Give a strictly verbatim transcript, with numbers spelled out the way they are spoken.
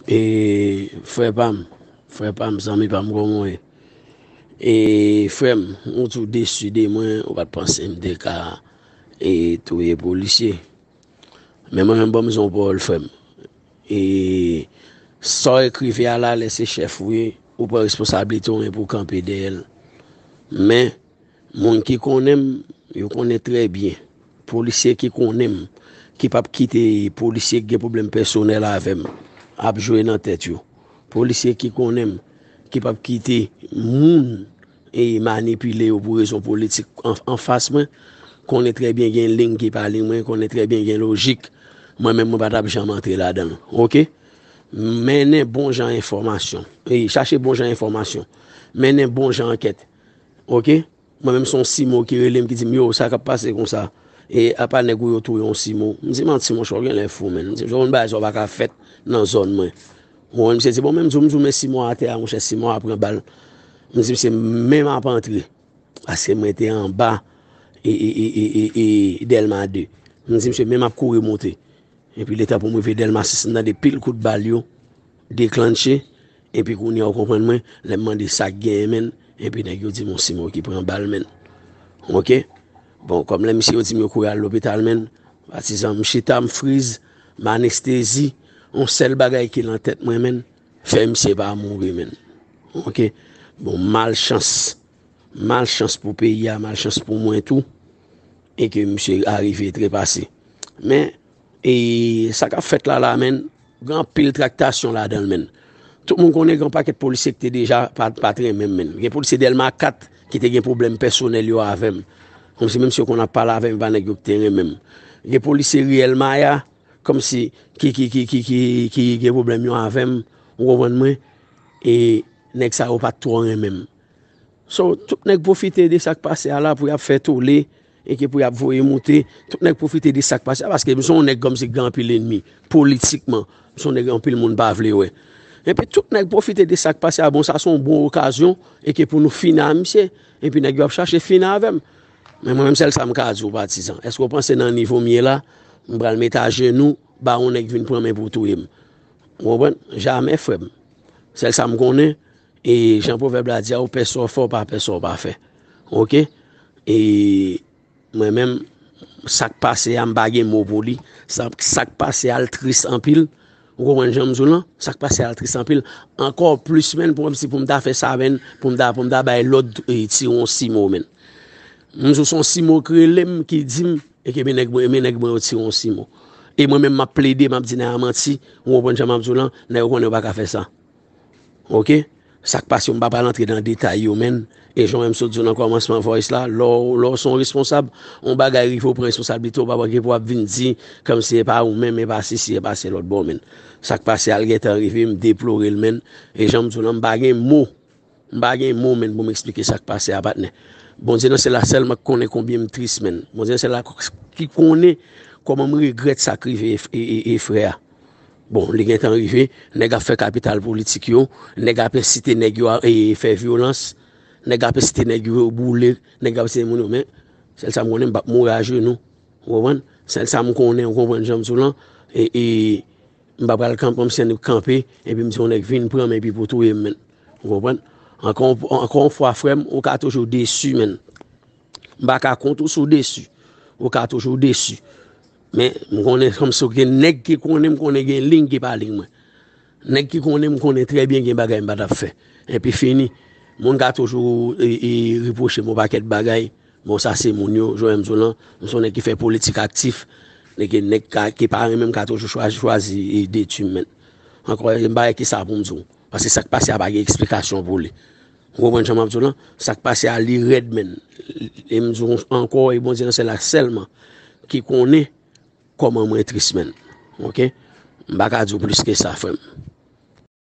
E frè pa m, frè pa m, zanmi pa m, kòman w ye? E frè m, ou tou desi de mwen, ou pa t panse m te ka e touye polisye. Men mwen menm, ban m di w yon pawòl, frè m. E sa w ekrive a la, lè se chèf ou ye, ou pran responsablite w, men pou w kanpe dèyè l. Men, moun ki konnen m, yo konnen trè byen. Polisye ki konnen m, ki p ap kite polisye ki gen pwoblèm pèsonèl avè m ap jwe nan tèt yo. Polisye ki konnen m, ki p ap kite moun e manipile yo pou rezon politik an, anfas mwen, konnen trè byen gen liy ki pa liy mwen, konnen trè byen gen lojik. Mwen menm, mwen pa t ap janm antre ladan l. Oke? Mennen bon jan enfòmasyon. E chache bon jan enfòmasyon. Mennen bon jan ankèt. Oke? Mwen menm, se yon simo ki rele m, ki di m, "Yo, sa k ap pase konsa? E apa nèg ou yo touye yon simo?" M di, "Manti, monchè, w genlè fou, menn." M di, "Jan yon bagay sa w pa ka fèt nan zòn mwen." Bon, misye di, "Bon, menm di w, m di w, men simo a atè a, monchè, simo a pran bal." M di, "Misye, menm ap antre." Paske mwen te anba e, e, e, e, e, e Dèlma de. M di, "Misye, menm ap kouri monte." Epi letan pou m rive Dèlma sis, m tande pil kout bal yo deklanche. Epi kounye a, w konprann mwen, lè m mande sa k genyen, menn, epi nèg yo di m yon simo ki pran bal, menn. Oke? Bon, kòm lè misye yo di m yo kouri al lopital, menn, patizan, m chita, m friz, m anestezi, yon sèl bagay ki nan tèt mwen, menn, fè misye pa mouri, menn. Oke? Bon, malchans. Malchans pou peyi a, malchans pou mwen tou. E ke misye arive trepase. Men, e sa k ap fèt la la, menn, gen anpil traktasyon ladan l, menn. Tout moun konnen gen yon pakèt polisye ki te deja pa, pa t renmen m, menn. Gen polisye Dèlma kat ki te gen pwoblèm pèsonèl yo avè m. Kòmsi menm si yo konn ap pale avè m, e pa nèg yo ki te renmen m. Gen polisye Riyèl Maya, kòmsi ki, ki, ki, ki, ki, ki gen pwoblèm yo avè m, ou konprann mwen? E nèg sa yo pa t twò renmen m. So, tout nèg pwofite de sa k pase a la pou y ap fè tole, e ke pou y ap voye moute. Tout nèg pwofite de sa k pase a, paske m se yon nèg kòmsi ki gen anpil ènmi, politikman. M se yon nèg anpil moun pa vle wè. Epi tout nèg pwofite de sa k pase a, bon, sa se yon bon okazyon, e ke pou nou fini a misye, epi nèg yo ap chache fini avè m. Men mwen menm, sèl sa m ka di w, patizan. Èske w panse nan nivo m ye la, m pral met ajenou, ba yon nèg vin pran men pou touye m? Ou konprann? Jamè, frè m. Sèl sa m konnen, e jan pwovèb la di a, ou pè sa w fè, ou pa pè sa w pa fè. Oke? E mwen menm, sa k pase a, m pa gen mo pou li. Sa, sa k pase a, l tris anpil. Ou konprann jan m di w lan? Sa k pase a, l tris anpil. Ankò plis, menn, pou, kòmsi pou m ta fè sa, menn, pou m ta, pou m ta bay lòd, e, tire yon simo, menn. M di w se yon simo k rele m, ki di m, e ke men nèg mwen, men nèg mwen yo tire yon simo. E mwen menm, m ap plede, m ap di nèg a manti, ou konprann jan m ap di w lan, nèg yo konnen yo pa ka fè sa. Oke? Sa k pase, m pa pral antre nan detay yo, menn. E jan w wè m sot di w nan kòmansman voice la, lè w, lè w se yon responsab, yon bagay rive, w pran responsablite w, pa gen pou w ap vin di, kòmsi e pa ou menm, e pa sesi, e pa se lòt bò, menn. Sa k pase a, l gentan rive, m deplore l, menn. E jan m di w lan, m pa gen mo. M pa gen mo, menn, pou m eksplike sa k pase a, patnè. Bondye nan syèl la sèlman k konnen konbyen m tris, menn. Bondye nan syèl la ki konnen kòman m regrèt sa k rive e, e, e, e frè a. Bon, li gentan rive, nèg ap fè kapital politik yo, nèg ap ensite nèg yo a, e, fè vyolans, nèg ap ensite nèg yo boule, nèg ap ensite moun yo, men sèl sa m konnen, m p ap mouri ajenou. Ou konprann? Sèl sa m konnen, ou konprann jan m di w lan, e, e, m pa pral kanpe, m se nèg kanpe, epi m di yon nèg vin pran m, epi pou touye m, menn. Ou konprann? Ankò, ankò yon fwa, frè m, ou ka toujou desi, menn. M pa ka kont ou si w desi. Ou ka toujou desi. Men, m konnen kòmsi gen nèg ki konnen m, konnen gen liy ki pa liy mwen. Nèg ki konnen m, konnen trè byen gen bagay m pa t ap fè. Epi fini. Moun ka toujou, e, e, repwoche m yon pakèt bagay. Bon, sa se moun yo, jan m di w lan, m se yon nèg ki fè politik aktif. Nèg, nèg ka, ki pa renmen m ka toujou chwazi, chwazi, e, detwi m, menn. Ankò, m pa gen ki sa pou m di w. Paske sa k pase a pa gen eksplikasyon pou li. Ou konprann jan m ap di w lan? Sa k pase a, li rèd, menn. E m di w ankò, e Bondye nan syèl la sèlman ki konnen kòman mwen tris, menn. Oke? M pa ka di w plis ke sa, frè m.